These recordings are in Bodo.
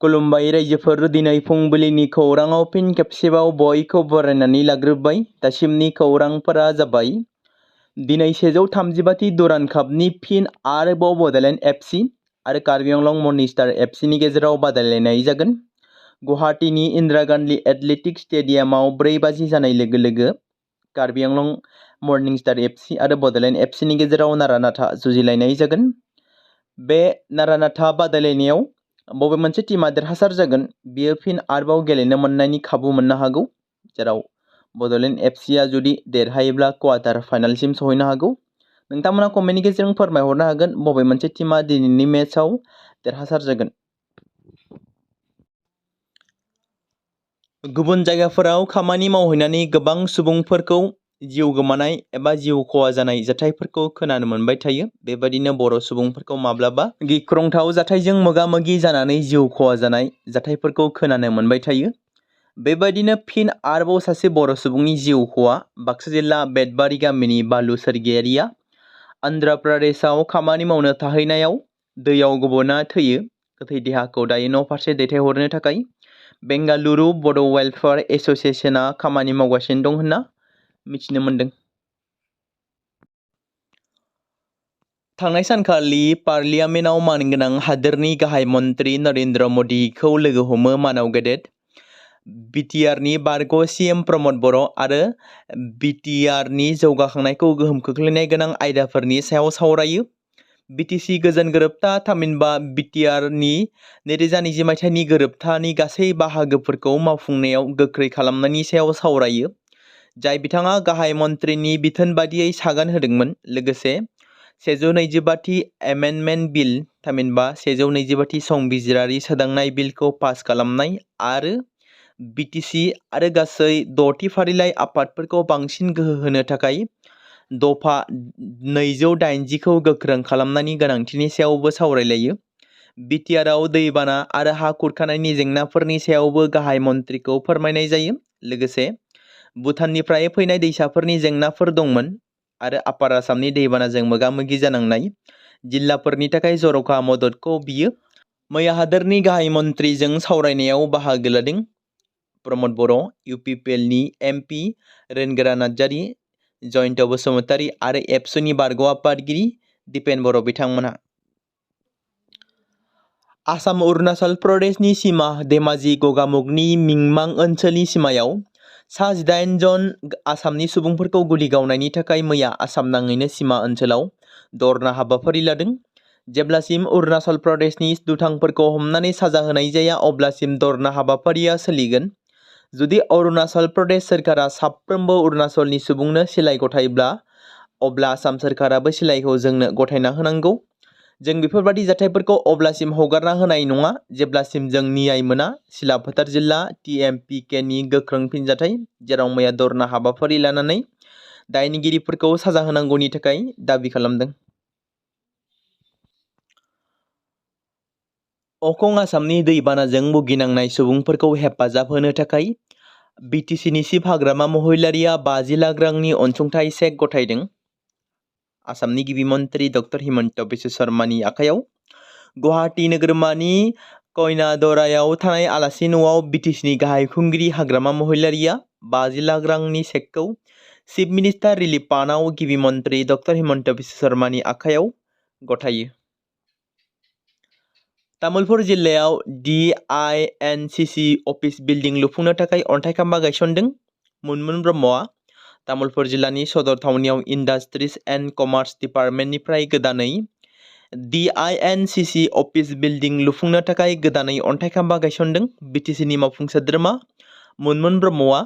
खुलुमबाय रायजोफोर दिनै फुंबिलिनि खौराङाव फिन खेबसेबाव बयखौ बरायनानै लाग्रोबाय। दासिमनि खौरांफोरा जाबाय दिनै 135थि दुरान कापनि फिन आरोबाव बड'लेण्ड एफसि आरो कार्बि आंलं मर्निंस्टार एफसिनि गेजेराव बादायलायनाय जागोन। गुवाहाटीनि इन्दिरा गान्धी एथलेटिक्स स्टेडियामाव 4 बाजि जानाय लोगो लोगो कार्बि आंलं मर्निंस्टार एफसि आरो बड'लेण्ड एफसिनि गेजेराव नारा-नाथा जुजिलायनाय जागोन। बे नारा-नाथा बादायलायनायाव बबे मोनसे टीमा देरहासार जागोन बियो फिन आरोबाव गेलेनो मोननायनि खाबु मोननो हागौ, जेराव बड'लेण्ड एफसिआ जुदि देरहायोब्ला क्वार्टार फाइनालसिम सहैनो हागौ। नोंथांमोना कमेन्टनि गेजेरजों फोरमायहरनो हागोन बबे मोनसे टीमा दिनैनि मेचआव देरहासार जागोन। गुबुन जायगाफोराव खामानि मावहैनानै गोबां सुबुंफोरखौ जिउ गोमानाय एबा जिउ खहा जानाय जाथायफोरखौ खोनानो मोनबाय थायो। बेबायदिनो बर' सुबुंफोरखौ माब्लाबा गिख्रंथाव जाथायजों मोगा-मोगि जानानै जिउ खहा जानाय जाथायफोरखौ खोनानो मोनबाय थायो। बेबायदिनो फिन आरोबाव सासे बर' सुबुंनि जिउ खहा। बाक्सा जिल्ला बेतबारि गामिनि बालु सोरगियारिया आन्ध्र प्रदेशआव खामानि मावनो थाहैनायाव दैयाव गब'ना थैयो। गोथै देहाखौ दायो न' फारसे दैथायहरनो थाखाय बेंगालुरु बड' वेलफेयार एस'सिएशनआ खामानि मावगासिनो दं होनना मिथिनो मोन्दों। थांनाय सानखालि पार्लियामेन्टआव मानगोनां हादोरनि गाहाय मन्त्रि नरेन्द्र मदिखौ लोगो हमो मानाव गेदेर बिटिआरनि बारग' सिएम प्रमद बर' आरो बिटिआरनि जौगाखांनायखौ गोहोम खोख्लैनाय गोनां आयदाफोरनि सायाव सावरायो। बिटिसि गोजोन गोरोबथा थामहिनबा बिटिआरनि 2020 मायथाइनि गोरोबथानि गासै बाहागोफोरखौ मावफुंनायाव गोख्रै खालामनायनि सायाव सावरायो, जाय बिथाङा गाहाय मन्थ्रिनि बिथोन बादियै सागान होदोंमोन। लोगोसे 125थि एमेन्डमेन्ट बिल थामहिनबा 125थि संबिजिरारि सोदांनाय बिलखौ पास खालामनाय आरो बिटिसि आरो गासै 6थि फारिलाइ आफादफोरखौ बांसिन गोहो होनो थाखाय दफा 280खौ गोख्रों खालामनायनि गोनांथिनि सायावबो सावरायलायो। बिटिआरआव दैबाना आरो हा खुरखानायनि जेंनाफोरनि सायावबो गाहाय मन्थ्रिखौ फोरमायनाय जायो। लोगोसे भुटाननिफ्राय फैनाय दैसाफोरनि जेंनाफोर दंमोन आरो आपार आसामनि दैबानाजों मोगा-मोगि जानांनाय जिल्लाफोरनि थाखाय जर'खा मददखौ बियो मैया हादोरनि गाहाय मन्थ्रिजों सावरायनायाव बाहागो लादों। प्रमद बर', इउपिपिएलनि एमपि रोनगोरा नार्जारि, जयन्त बसुमतारि आरो एबसुनि बारग' आफादगिरि दिपेन बर' बिथांमोनहा आसाम अरुणाचल प्रदेशनि सिमा धेमाजि गगामुगनि मिंमां ओनसोलनि सिमायाव सा 18 जन आसामनि सुबुंफोरखौ गुलि गावनायनि थाखाय मैया आसाम नाङैनो सिमा ओनसोलाव धरना हाबाफारि लादों। जेब्लासिम अरुणाचल प्रदेशनि दुथांफोरखौ हमनानै साजा होनाय जाया अब्लासिम धरना हाबाफारिया सोलिगोन। जुदि अरुणाचल प्रदेश सोरखारा साफ्रोमबो अरुणाचलनि सुबुंनो सिलाइ गथायोब्ला अब्ला आसाम सोरखाराबो सिलाइखौ जोंनो गथायना होनांगौ। जों बेफोरबादि जाथायफोरखौ अब्लासिम हगारना होनाय नङा जेब्लासिम जों नियाय मोना। सिलाफोथार जिल्ला टिएमपिकेनि गोख्रों फिनजाथाय, जेराव मैया धरना हाबाफारि लानानै दायनिगिरिफोरखौ साजा होनांगौनि थाखाय दाबि खालामदों। अखं आसामनि दैबानाजों भुगिनांनाय सुबुंफोरखौ हेफाजाब होनो थाखाय बिटिसिनि चिफ हाग्रामा महिलारिया 50 लाख रांनि अनसुंथाइ चेक गथायदों। आसामनि गिबि मन्थ्रि डक्टर हिमन्त बिश्व शर्मानि आखायाव गुवाहाटी नोगोरमानि कयनादरायाव थानाय आलासि न'आव बिटिसिनि गाहाय खुंगिरि हाग्रामा महिलारिया 50 लाख रांनि चेकखौ चिफ मिनिस्टार रिलिफ फान्डआव गिबि मन्थ्रि डक्टर हिमन्त बिश्व शर्मानि आखायाव गथायो। तामुलपुर जिल्लायाव DINCC अफिस बिल्डिं लुफुंनो थाखाय अन्थाइ खाम्फा गायसनदों। मुनमुन ब्रह्मआ तामुलपुर जिल्लानि सदर थावनियाव इन्डास्ट्रिज एन्ड कमार्स डिपार्टमेन्टनिफ्राय गोदानै DINCC अफिस बिल्डिं लुफुंनो थाखाय गोदानै अन्थाइ खाम्फा गायसनदों। बिटिसिनि मावफुं सोद्रोमा मुनमुन ब्रह्मआ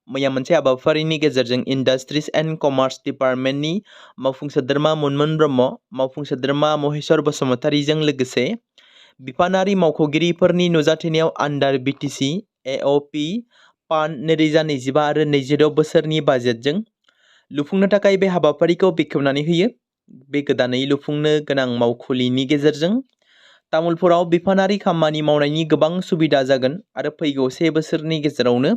मैया मोनसे हाबाफारिनि गेजेरजों इन्डास्ट्रिज एन्ड कमार्स डिपार्टमेन्टनि मावफुं सोद्रोमा मुनमुन ब्रह्म, मावफुं सोद्रोमा महेश्वर बसुमतारिजों लोगोसे बिफानारि मावख'गिरिफोरनि नुजाथिनायाव आन्डार बिटिसि AOP फान्ड 2025 आरो 26 बोसोरनि बाजेटजों लुफुंनो थाखाय बे हाबाफारिखौ बेखेवनानै होयो। बे गोदानै लुफुंनो गोनां मावखुलिनि गेजेरजों तामुलपुराव बिफानारि खामानि मावनायनि गोबां सुबिदा जागोन आरो फैगौ 1 बोसोरनि गेजेरावनो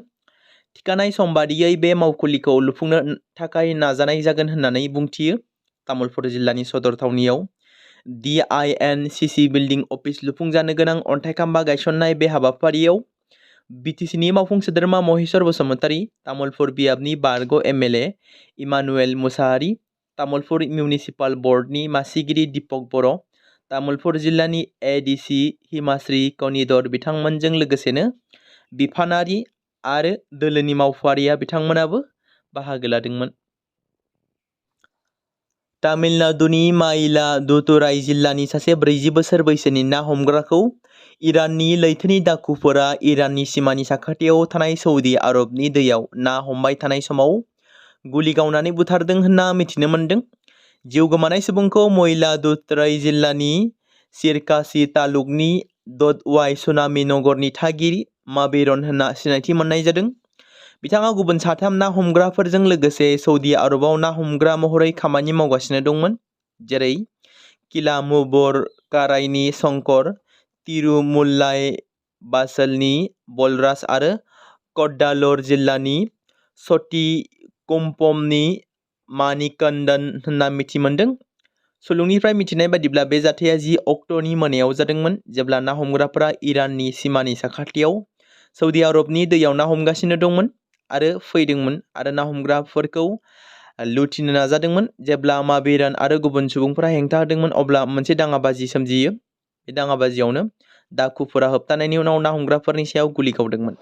थिखानाय सम बादियै बे मावखुलिखौ लुफुंनो थाखाय नाजानाय जागोन होननानै बुंथियो। तामुलपुर जिल्लानि सदर थावनियाव DINCC बिल्डिं अफिस लुफुंजानो गोनां अन्थाइ खाम्बा गायसननाय बे हाबाफारियाव BTCनि मावफुं सोद्रोमा महेश्वर बसुमतारी, तामुलपुर बियाबनि बारग' MLA इमानुएल मुसाहारि, तामुलपुर मिउनिसिपाल बर्डनि मासिगिरि दीपक बर', तामुलपुर जिल्लानि ADC हिमाश्री कनिदर बिथांमोनजों लोगोसेनो बिफानारि आरो दोलोनि मावफारिया बिथांमोनाबो बाहागो लादोंमोन। तामिलनाडुनि मायिलादुथुराई जिल्लानि सासे 40 बोसोर बैसोनि ना हमग्राखौ इराननि लैथोनि दाखुफोरा इराननि सिमानि साखाथियाव थानाय सौदी आरबनि दैयाव ना हमबाय थानाय समाव गुलि गावनानै बुथारदों होनना मिथिनो मोन्दों। जिउ गोमानाय सुबुंखौ मायिलादुथुराई जिल्लानि सिरकासि तालुकनि ददवाई सुनामी नगरनि थागिरि माबिरन होनना सिनायथि मोननाय जादों। बिथाङा गुबुन 3 ना हमग्राफोरजों लोगोसे सौदी आरबाव ना हमग्रा महरै खामानि मावगासिनो दंमोन, जेरै किलामुबरकाराइनि शंकर, तिरुमुल्लाई बासलनि बलराज आरो कड्डालर जिल्लानि सतीकुम्पमनि मानिकन्दन होनना मिथि मोन्दों। सुलुंनिफ्राय मिथिनाय बादिब्ला बे जाथाया 10 अक्ट'नि मोनायाव जादोंमोन, जेब्ला ना हमग्राफोरा इराननि सिमानि साखाथियाव सौदी आरबनि दैयाव ना हमगासिनो दंमोन आरो फैदोंमोन आरो ना हमग्राफोरखौ लुथिनो नाजादोंमोन। जेब्ला माबिरन आरो गुबुन सुबुंफोरा हेंथा होदोंमोन, अब्ला मोनसे दाङाबाजि सोमजियो। बे दाङाबाजियावनो दाखुफोरा होबथानायनि उनाव ना हमग्राफोरनि सायाव गुलि गावदोंमोन।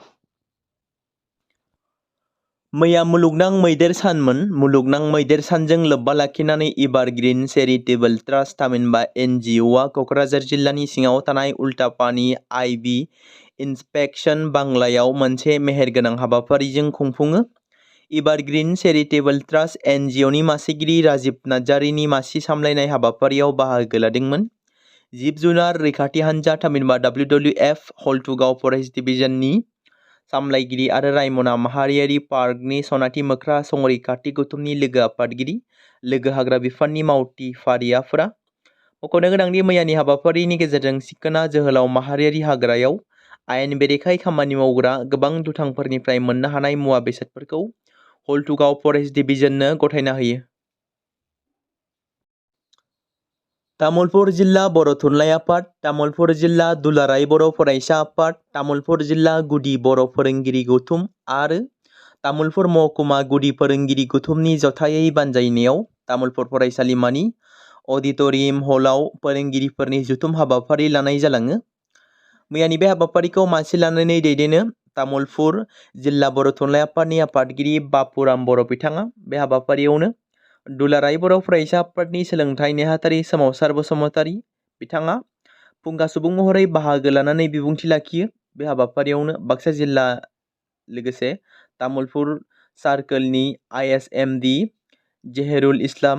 मैया मुलुगनां मैदेर सानमोन। मुलुगनां मैदेर सानजों लोब्बा लाखिनानै एभारग्रीन चेरिटेबल ट्रास्ट थामहिनबा NGOआ क'क्राझार जिल्लानि सिङाव थानाय उल्टापानि IB इन्सपेक्शन बांलायाव मोनसे मेहेरगोनां हाबाफारिजों खुंफुङो। एभारग्रीन चेरिटेबल ट्रास्ट NGOनि मासिगिरि राजिब नार्जारिनि मासि सामलायनाय हाबाफारियाव बाहागो लादोंमोन। जिब जुनार रैखाथि हानजा थामहिनबा WWF हल्टुगाव फरेस्ट डिभिजननि सामलायगिरि आरो रायमना माहारियारि पार्कनि सनाथि मोख्रा संरैखाथि गौथुमनि लोगो आफादगिरि लोगो हाग्रा बिफाननि मावथि फारियाफोरा मख'नो गोनांदि मैयानि हाबाफारिनि गेजेरजों सिखोना जोहोलाव माहारियारि हाग्रायाव आयेन बेरेखायै खामानि मावग्रा गोबां दुथांफोरनिफ्राय मोननो हानाय मुवा बेसादफोरखौ हल्टुगाव फरेस्ट डिभिजननो गथायना होयो। तामुलपुर जिल्ला बर' थुनलाइ आफाद, तामुलपुर जिल्ला दुलाराय बर' फरायसा आफाद, तामुलपुर जिल्ला गुदि बर' फोरोंगिरि गौथुम आरो तामुलपुर महकुमा गुदि फोरोंगिरि गौथुमनि जथायै बानजायनायाव तामुलपुर फरायसालिमानि अडिट'रियम हलाव फोरोंगिरिफोरनि जथुम हाबाफारि लानाय जालाङो। मैयानि बे हाबाफारिखौ मासि लानानै दैदेनो तामुलपुर जिल्ला बर' थुनलाइ आफादनि आफादगिरि बापुराम बर' बिथाङा। बे हाबाफारियावनो दुलाराय बर' फरायसा आफादनि सोलोंथाइ नेहाथारि सोमावसार बसुमतारी बिथाङा फुंखा सुबुं महरै बाहागो लानानै बिबुंथि लाखियो। बे हाबाफारियावनो बाक्सा जिल्ला लोगोसे तामुलपुर सार्कोलनि ISMD जेहेरुल इस्लाम,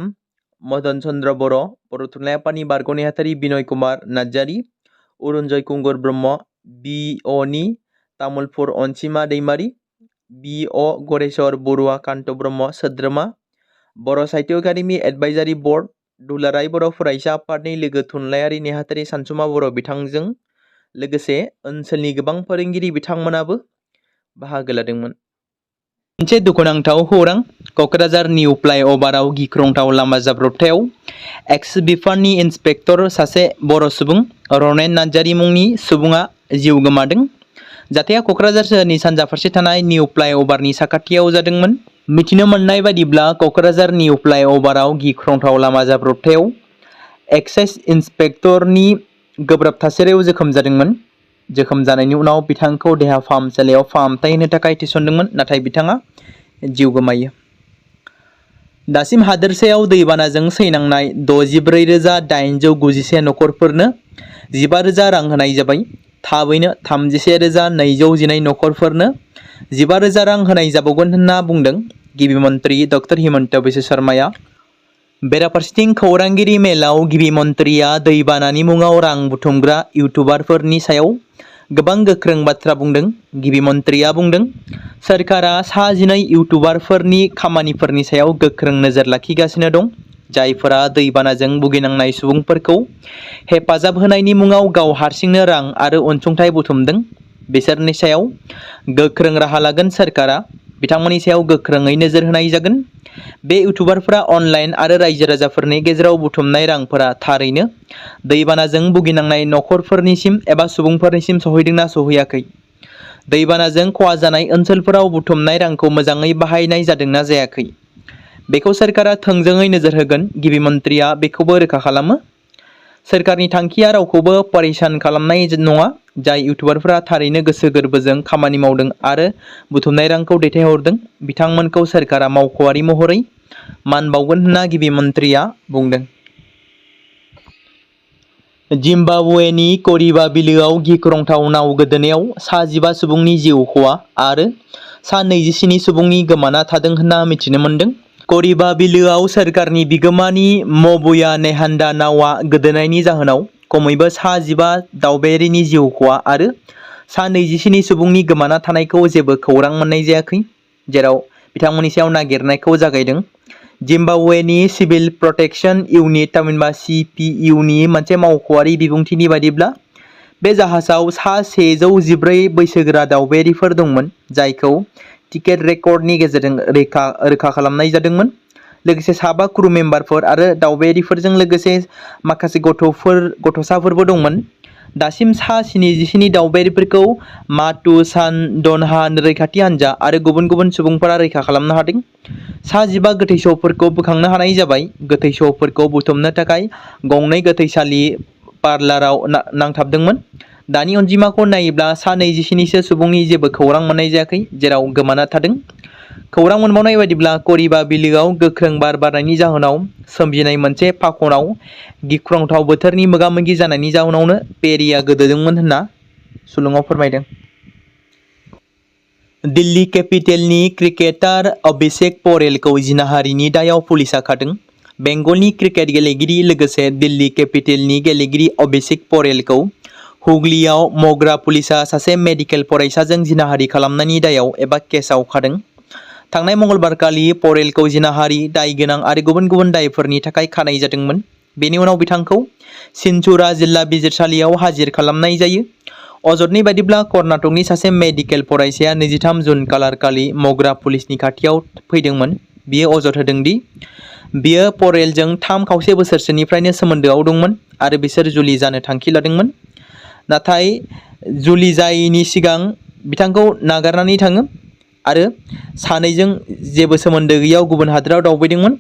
मदन चन्द्र बर', बर' थुनलाइ आफादनि बारग' नेहाथारि बिनय कुमार नार्जारि, अरुणजय कुंगुर ब्रह्म, BOनि तामुलपुर अनसिमा दैमारि, BO गरेस्वर बरुवा कान्त ब्रह्म सोद्रोमा, बर' साहित्य एकाडेमि एडभाइजारि बर्ड, दुलाराय बर' फरायसा आफादनि लोगो थुनलाइयारि नेहाथारि सानसुमा बर' बिथांजों लोगोसे ओनसोलनि गोबां फोरोंगिरि बिथांमोनाबो बाहागो लादोंमोन। मोनसे दुखुनांथाव खौरां। क'क्राझार निउ फ्लाइअभाराव गिख्रंथाव लामा जाब्रबथायाव एक्स बिफाननि इन्सपेक्टर सासे बर' सुबुं रनेन नार्जारि मुंनि सुबुङा जिउ गोमादों। जाथाया क'क्राझार सोहोरनि सानजा फारसे थानाय निउ फ्लाइअभारनि साखाथियाव जादोंमोन। मिथिनो मोननाय बादिब्ला क'क्राझार निउ फ्लाइअभाराव गिख्रंथाव लामा जाब्रबथायाव एक्साइज इन्सपेक्टरनि गोब्राब थासारियाव जोखोम जादोंमोन। जोखोम जानायनि उनाव बिथांखौ देहा फाहामसालियाव फाहामथाय होनो थाखाय थिसनदोंमोन, नाथाय बिथाङा जिउ गोमायो। दासिम हादोरसायाव दैबानाजों सैनांनाय 64,891 नखरफोरनो 15,000 रां होनाय जाबाय। थाबैनो 31,219 नखरफोरनो 15,000 रां होनाय जाबावगोन होनना बुंदों गिबि मन्थ्रि डक्टर हिमन्त बिश्व शर्माया। बेराफारसेथिं खौरांगिरि मेलाव गिबि मन्थ्रिया दैबानानि मुङाव रां बुथुमग्रा इउटुबारफोरनि सायाव गोबां गोख्रों बाथ्रा बुंदों। गिबि मन्थ्रिया बुंदों, सोरखारा सा 12 इउटुबारफोरनि खामानिफोरनि सायाव गोख्रों नोजोर लाखिगासिनो दं, जायफोरा दैबानाजों भुगिनांनाय सुबुंफोरखौ हेफाजाब होनायनि मुङाव गाव हारसिंनो रां आरो अनसुंथाइ बुथुमदों। बिसोरनि सायाव गोख्रों राहा लागोन सोरखारा। बिथांमोननि सायाव गोख्रोङै नोजोर होनाय जागोन। बे इउटुबारफोरा अनलाइन आरो रायजो राजाफोरनि गेजेराव बुथुमनाय रांफोरा थारैनो दैबानाजों भुगिनांनाय नखरफोरनिसिम एबा सुबुंफोरनिसिम सहैदोंना सहैयाखै? दैबानाजों खहा जानाय ओनसोलफोराव बुथुमनाय रांखौ मोजाङै बाहायनाय जादोंना जायाखै? बेखौ सोरखारा थोंजोङै नोजोर होगोन। गिबि मन्थ्रिया बेखौबो रोखा खालामो। सोरखारनि थांखिया रावखौबो परेशान खालामनाय नङा। जाय इउटुबारफोरा थारैनो गोसो गोरबोजों खामानि मावदों आरो बुथुमनाय रांखौ दैथायहरदों बिथांमोनखौ सोरखारा मावख'आरि महरै मान बावगोन होनना गिबि मन्थ्रिया बुंदों। जिम्बाब्वेनि करिबा बिलोआव गिख्रंथाव नाव गोदोनायाव सा 15 सुबुंनि जिउ खहा आरो सा 27 सुबुंनि गोमाना थादों होनना मिथिनो मोन्दों। करिबा बिलोआव सोरखारनि बिगोमानि मबुया नेहान्दा नावआ गोदोनायनि जाहोनाव खमैबो सा 15 दावबायारिनि जिउ खहा आरो सा 27 सुबुंनि गोमाना थानायखौ जेबो खौरां मोननाय जायाखै, जेराव बिथांमोननि सायाव नागिरनायखौ जागायदों। जिम्बाब्वेनि सिभिल प्रोटेक्शन इउनिट थामहिनबा CPUनि मोनसे मावख'आरि बिबुंथिनि बायदिब्ला बे जाहाजाव सा 114 बैसोगोरा दावबायारिफोर दंमोन, जायखौ टिकेट रेकर्डनि गेजेरजों रोखा खालामनाय जादोंमोन। लोगोसे साबा क्रू मेम्बारफोर आरो दावबायारिफोरजों लोगोसे माखासे गथ'साफोरबो दंमोन। दासिम सा 27 दावबायारिफोरखौ मातुसानदनहा रैखाथि हानजा आरो गुबुन गुबुन सुबुंफोरा रैखा खालामनो हादों। सा 15 गोथै सहफोरखौ बोखांनो हानाय जाबाय। गोथै सहफोरखौ बुथुमनो थाखाय गंनै गोथैसालि पार्लाराव नांथाबदोंमोन। दानि अनजिमाखौ नायोब्ला सा 27 सुबुंनि जेबो खौरां मोननाय जायाखै, जेराव गोमाना थादों। खौरां मोनबावनाय बायदिब्ला करिबा बिलोआव गोख्रों बार बारनायनि जाहोनाव सोमजिनाय मोनसे फाखनाव गिख्रंथाव बोथोरनि मोगा-मोगि जानायनि जाहोनावनो पेरिआ गोदोदोंमोन होनना सुलुङाव फोरमायदों। दिल्ली केपिटेलनि क्रिकेटार अभिषेक परेलखौ जिनाहारिनि दायाव पुलिसआ खादों। बेंगलनि क्रिकेट गेलेगिरि लोगोसे दिल्ली केपिटेलनि गेलेगिरि अभिषेक परेलखौ हुगलीआव मग्रा पुलिसआ सासे मेडिकेल फरायसाजों जिनाहारि खालामनायनि दायाव एबा केसआव खादों। थांनाय मंगलबारखालि परेलखौ जिनाहारि, दाय गोनां आरो गुबुन गुबुन दायफोरनि थाखाय खानाय जादोंमोन। बेनि उनाव बिथांखौ सिनचुरा जिल्ला बिजिरसालियाव हाजिर खालामनाय जायो। अजदनि बायदिब्ला कर्नाटकनि सासे मेडिकेल फरायसाया 23 जुन खालारखालि मग्रा पुलिसनि खाथियाव फैदोंमोन। बियो अजद होदों दि बियो परेलजों 3.5 बोसोरसोनिफ्रायनो सोमोन्दोआव दंमोन आरो बिसोर जुलि जानो थांखि लादोंमोन। नाथाय जुलि जायैनि सिगां बिथांखौ नागारनानै थाङो आरो सानैजों जेबो सोमोन्दो गैयैयाव गुबुन हादोराव दावबायदोंमोन।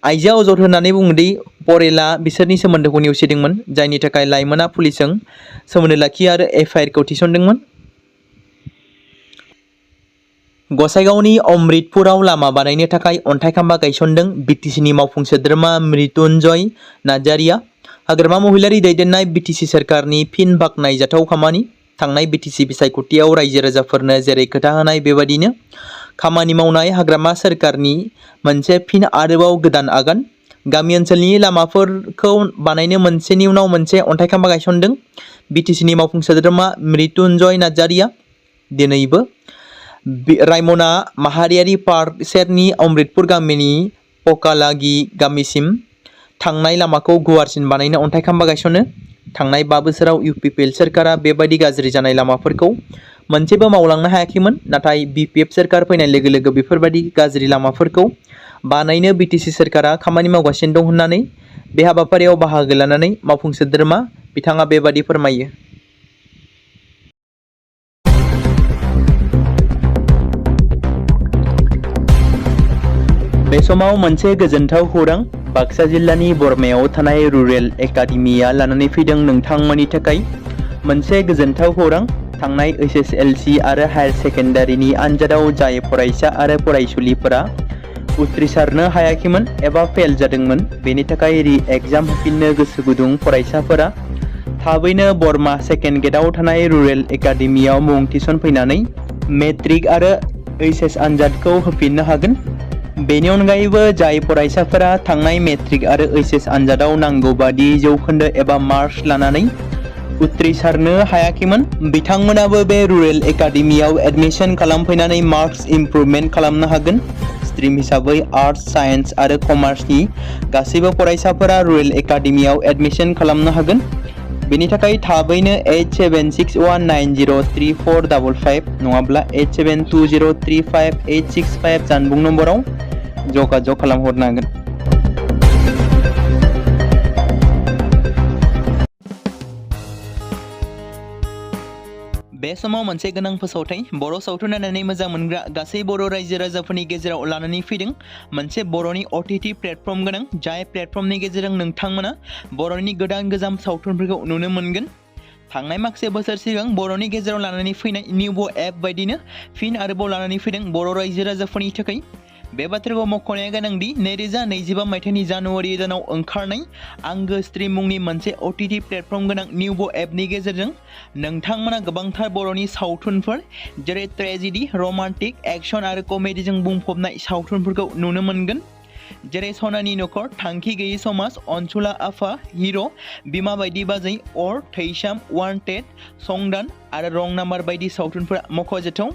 आइजोआ अजद होनानै बुङो दि परेलआ बिसोरनि सोमोन्दोखौ नेवसिदोंमोन, जायनि थाखाय लाइमोना पुलिसजों सोमोन्दो लाखियो आरो FIR थिसनदोंमोन। गसाइगावनि अमृतपुराव लामा बानायनो थाखाय अन्थाइ खाम्फा गायसनदों BTCनि मावफुं सोद्रोमा मृत्युन्जय नार्जारिया। हाग्रामा महिलारि दैदेननाय BTC सोरखारनि फिन बाख्नायजाथाव खामानि। थांनाय BTC बिसायख'थियाव रायजो राजाफोरनो जेरै खोथा होनाय बेबादिनो खामानि मावनाय हाग्रामा सोरखारनि मोनसे फिन आरोबाव गोदान आगान। गामि ओनसोलनि लामाफोरखौ बानायनो मोनसेनि उनाव मोनसे अन्थाइ खाम्फा गायसनदों BTCनि मावफुं सोद्रोमा मृत्युन्जय नार्जारिया। दिनैबो रायमना माहारियारि पार्क सेरनि अमृतपुर गामिनि पकालागि गामिसिम थांनाय लामाखौ गुवारसिन बानायनो अन्थाइ खाम्फा गायसनो। थांनाय 5 बोसोराव UPPL सोरखारा बेबादि गाज्रि जानाय लामाफोरखौ मोनसेबो मावलांनो हायाखैमोन। नाथाय BPF सोरखार फैनाय लोगो लोगो बेफोरबादि गाज्रि लामाफोरखौ बानायनो BTC सोरखारा खामानि मावगासिनो दं होननानै बे हाबाफारियाव बाहागो लानानै मावफुं सोद्रोमा बिथाङा बेबादि फोरमायो। बे समाव मोनसे गोजोनथाव खौरां बाक्सा जिल्लानि बरमायाव थानाय रुरेल एकाडेमिया लानानै फैदों नोंथांमोननि थाखाय मोनसे गोजोनथाव खौरां। थांनाय SSLC आरो हायार सेकेन्डारिनि आनजादाव जाय फरायसा आरो फरायसुलिफोरा उथ्रिसारनो हायाखैमोन एबा फेल जादोंमोन, बेनि थाखाय रि-एग्जाम होफिननो गोसो गुदुं फरायसाफोरा थाबैनो बरमा सेकेन्ड गेटआव थानाय रुरेल एकाडेमियाव मुं थिसनफैनानै मेट्रिक आरो HS आनजादखौ होफिननो हागोन। बेनि अनगायैबो जाय फरायसाफोरा थांनाय मेट्रिक आरो HS आनजादाव नांगौ बादि जौखोन्दो एबा मार्क्स लानानै उथ्रिसारनो हायाखैमोन, बिथांमोनाबो बे रुरेल एकाडेमियाव एडमिशन खालामफैनानै मार्क्स इमप्रुभमेन्ट खालामनो हागोन। स्ट्रिम हिसाबै आर्टस, साइन्स आरो कमार्सनि गासैबो फरायसाफोरा रुरेल एकाडेमियाव एडमिशन खालामनो हागोन। बेनि थाखाय थाबैनो 8761903455 नङाब्ला 8720358665 जानबुं नम्बराव जगाजग खालामहरनो हागोन। बे समाव मोनसे गोनां फोसावथाय बर' सावथुन नायनानै मोजां मोनग्रा गासै बर' रायजो राजाफोरनि गेजेराव लानानै फैदों मोनसे बर'नि OTT प्लेटफर्म गोनां जाय प्लेटफर्मनि गेजेरजों नोंथांमोना बर'नि गोदान गोजाम सावथुनफोरखौ नुनो मोनगोन। थांनाय माखासे बोसोर सिगां बर'नि गेजेराव लानानै फैनाय निउबो एप बायदिनो फिन आरोबाव लानानै फैदों बर' रायजो राजाफोरनि थाखाय। बे बाथ्राखौ मख'नाया गोनांदि 2025 मायथाइनि जानुवारि दानाव ओंखारनाय आंगो स्ट्रीम मुंनि मोनसे OTT प्लेटफर्म गोनां निउबो एपनि गेजेरजों नोंथांमोना गोबांथार बर'नि सावथुनफोर जेरै ट्रेजेडी, रमान्टिक, एक्शन आरो कमेडीजों बुंफबनाय सावथुनफोरखौ नुनो मोनगोन। जेरै सनानि नखर, थांखि गैयै समाज, अनसुला आफा, हिर', बिमा बायदि बाजै, अर, थैसाम, वान्टेड, संदान आरो रं नाम्बार बायदि सावथुनफोरा मख'जाथाव।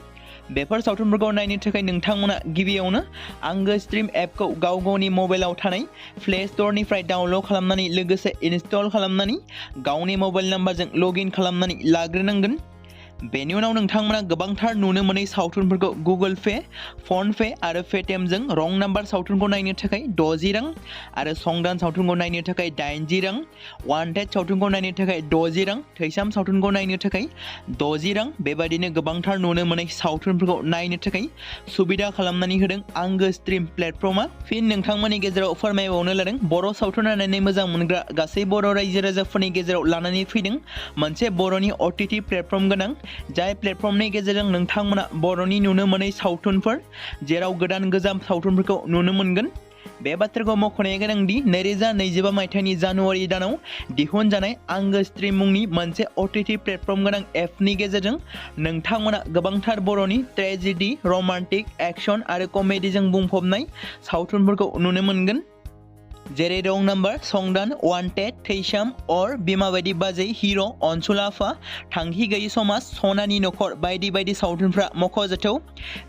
बेफोर सावथुनफोरखौ नायनो थाखाय नोंथांमोना गिबियावनो आंगो स्ट्रीम एपखौ गावनि मबाइलाव थानाय प्ले स्ट'रनिफ्राय डाउनल'ड खालामनानै लोगोसे इनस्टल खालामनानै गावनि मबाइल नाम्बारजों लगइन खालामनानै लाग्रोनांगोन। बेनि उनाव नोंथांमोना गोबांथार नुनो मोनै सावथुनफोरखौ गुगोल पे, फन पे आरो पेटिएमजों रं नाम्बार सावथुनखौ नायनो थाखाय 60 रां आरो संदान सावथुनखौ नायनो थाखाय 80 रां, वान्टेड सावथुनखौ नायनो थाखाय 60 रां, थैसाम सावथुनखौ नायनो थाखाय 60 रां बेबायदिनो गोबांथार नुनो मोनै सावथुनफोरखौ नायनो थाखाय सुबिदा खालामनानै होदों आंगो स्ट्रीम प्लेटफर्मा। फिन नोंथांमोननि गेजेराव फोरमायबावनो लादों बर' सावथुन नायनानै मोजां मोनग्रा गासै बर' रायजो राजाफोरनि गेजेराव लानानै फैदों मोनसे बर'नि OTT प्लेटफर्म गोनां जाय प्लेटफर्मनि गेजेरजों नोंथांमोना बर'नि नुनो मोनै सावथुनफोर जेराव गोदान गोजाम सावथुनफोरखौ नुनो मोनगोन। बे बाथ्राखौ मख'नाया गोनांदि 2025 मायथाइनि जानुवारि दानाव दिहुनजानाय आंगो स्ट्रीम मुंनि मोनसे OTT प्लेटफर्म गोनां एपनि गेजेरजों नोंथांमोना गोबांथार बर'नि ट्रेजेडी, रमान्टिक, एक्शन आरो कमेडीजों बुंफबनाय सावथुनफोरखौ नुनो मोनगोन। जेरै रं नाम्बार, संदान, वान्टेड, थैसाम, अर, बिमा बायदि बाजै, हिर', अनसुला आफा, थांखि गैयै समाज, सनानि नखर बायदि बायदि सावथुनफ्रा मख'जाथाव।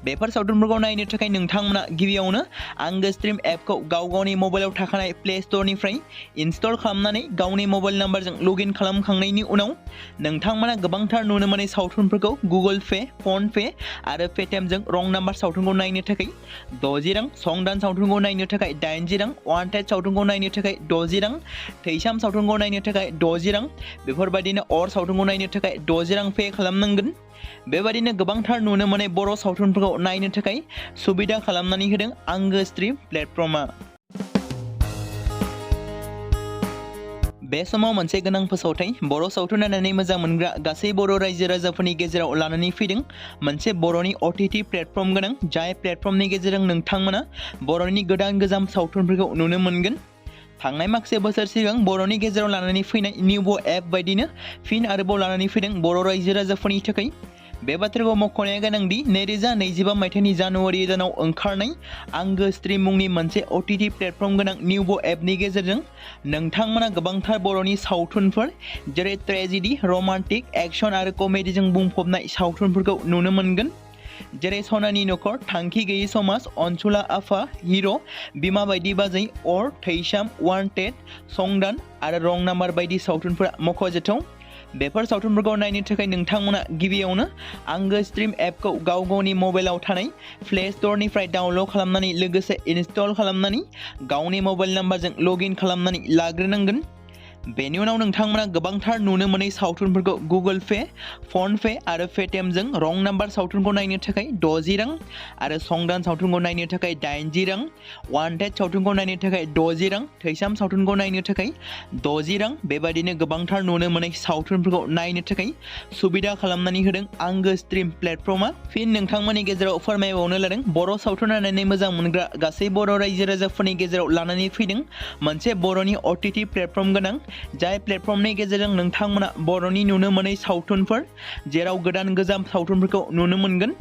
बेफोर सावथुनफोरखौ नायनो थाखाय नोंथांमोना गिबियावनो आंगो स्ट्रीम एपखौ गावनि मबाइलाव थाखानाय प्ले स्ट'रनिफ्राय इनस्टल खालामनानै गावनि मबाइल नाम्बारजों लगइन खालामखांनायनि उनाव नोंथांमोना गोबांथार नुनो मोनै सावथुनफोरखौ गुगोल पे, फन पे आरो पेटिएमजों रं नाम्बार सावथुनखौ नायनो थाखाय 60 रां, संदान सावथुनखौ नायनो थाखाय 80 रां, वान्टेड सावथुनखौ नायनो थाखाय 60 रां, थैसाम सावथुनखौ नायनो थाखाय 60 रां बेफोरबायदिनो अर सावथुनखौ नायनो थाखाय 60 रां पे खालामनांगोन। बेबायदिनो गोबांथार नुनो मोनै बर' सावथुनफोरखौ नायनो थाखाय सुबिदा खालामनानै होदों आंगो स्ट्रीम प्लेटफर्मा। बे समाव मोनसे गोनां फोसावथाय बर' सावथुन नायनानै मोजां मोनग्रा गासै बर' रायजो राजाफोरनि गेजेराव लानानै फैदों मोनसे बर'नि OTT प्लेटफर्म गोनां जाय प्लेटफर्मनि गेजेरजों नोंथांमोना बर'नि गोदान गोजाम सावथुनफोरखौ नुनो मोनगोन। थांनाय माखासे बोसोर सिगां बर'नि गेजेराव लानानै फैनाय निउबो एप बायदिनो फिन आरोबाव लानानै फैदों बर' रायजो राजाफोरनि थाखाय। बे बाथ्राखौ मख'नाया गोनांदि 2025 मायथाइनि जानुवारि दानाव ओंखारनाय आंगो स्ट्रीम मुंनि मोनसे OTT प्लेटफर्म गोनां निउबो एपनि गेजेरजों नोंथांमोना गोबांथार बर'नि सावथुनफोर जेरै ट्रेजेडी, रमान्टिक, एक्शन आरो कमेडीजों बुंफबनाय सावथुनफोरखौ नुनो मोनगोन। जेरै सनानि नखर, थांखि गैयै समाज, अनसुला आफा, हिर', बिमा बायदि बाजै, अर, थैसाम, वान्टेड, संदान आरो रं नाम्बार बायदि सावथुनफोरा मख'जाथाव। बेफोर सावथुनफोरखौ नायनो थाखाय नोंथांमोना गिबियावनो आंगो स्ट्रीम एपखौ गावनि मबाइलाव थानाय प्ले स्ट'रनिफ्राय डाउनल'ड खालामनानै लोगोसे इनस्टल खालामनानै गावनि मबाइल नाम्बारजों लगइन खालामनानै लाग्रोनांगोन। बेनि उनाव नोंथांमोना गोबांथार नुनो मोनै सावथुनफोरखौ गुगोल पे, फन पे आरो पेटिएमजों रं नाम्बार सावथुनखौ नायनो थाखाय 60 रां आरो संदान सावथुनखौ नायनो थाखाय 80 रां, वान्टेड सावथुनखौ नायनो थाखाय 60 रां, थैसाम सावथुनखौ नायनो थाखाय 60 रां बेबायदिनो गोबांथार नुनो मोनै सावथुनफोरखौ नायनो थाखाय सुबिदा खालामनानै होदों आंगो स्ट्रीम प्लेटफर्मा। फिन नोंथांमोननि गेजेराव फोरमायबावनो लादों बर' सावथुन नायनानै मोजां मोनग्रा गासै बर' रायजो राजाफोरनि गेजेराव लानानै फैदों मोनसे बर'नि OTT प्लेटफर्म गोनां जाय प्लेटफर्मनि गेजेरजों नोंथांमोना बर'नि नुनो मोनै सावथुनफोर जेराव गोदान गोजाम सावथुनफोरखौ नुनो मोनगोन।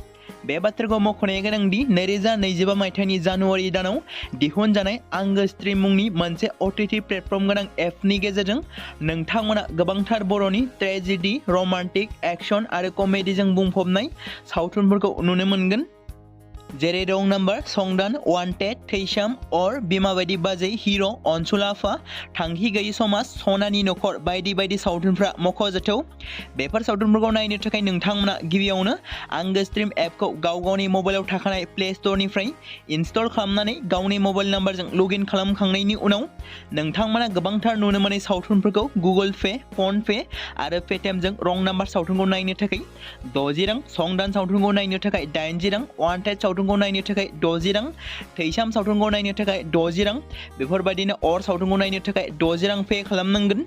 बे बाथ्राखौ मख'नाया गोनांदि 2025 मायथाइनि जानुवारि दानाव दिहुनजानाय आंगो स्ट्रीम मुंनि मोनसे OTT प्लेटफर्म गोनां एपनि गेजेरजों नोंथांमोना गोबांथार बर'नि ट्रेजेडी, रमान्टिक, एक्शन आरो कमेडीजों बुंफबनाय सावथुनफोरखौ नुनो मोनगोन। जेरै रं नाम्बार, संदान, वान्टेड, थैसाम, अर, बिमा बायदि बाजै, हिर', अनसुलाफा, थांखि गैयि समाज, सनानि नखर बायदि बायदि सावथुनफ्रा मख'जाथाव। बेफोर सावथुनफोरखौ नायनो थाखाय नोंथांमोना गिबियावनो आंगो स्ट्रिम एपखौ गाव-गावनि मबाइलाव थाखानाय प्ले स्ट'रनिफ्राय इनस्टल खालामनानै गावनि मबाइल नाम्बारजों लगइन खालामखांनायनि उनाव नोंथांमोना गोबांथार नुनो मोनै सावथुनफोरखौ गुगोल पे, फन पे आरो पेटिएमजों रं नाम्बार सावथुनखौ नायनो थाखाय 60 रां, संदान सावथुनखौ नायनो थाखाय 80 रां, वान्टेड सावथुनखौ नायनो थाखाय 60 रां, थैसाम सावथुनखौ नायनो थाखाय 60 रां, बेफोरबायदिनो अर सावथुनखौ नायनो थाखाय 60 रां पे खालामनांगोन।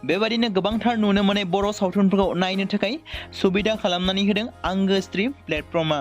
बेबायदिनो गोबांथार नुनो मोनै बर' सावथुनफोरखौ नायनो थाखाय सुबिदा खालामनानै होदों आंगो स्ट्रिम प्लेटफर्मआ।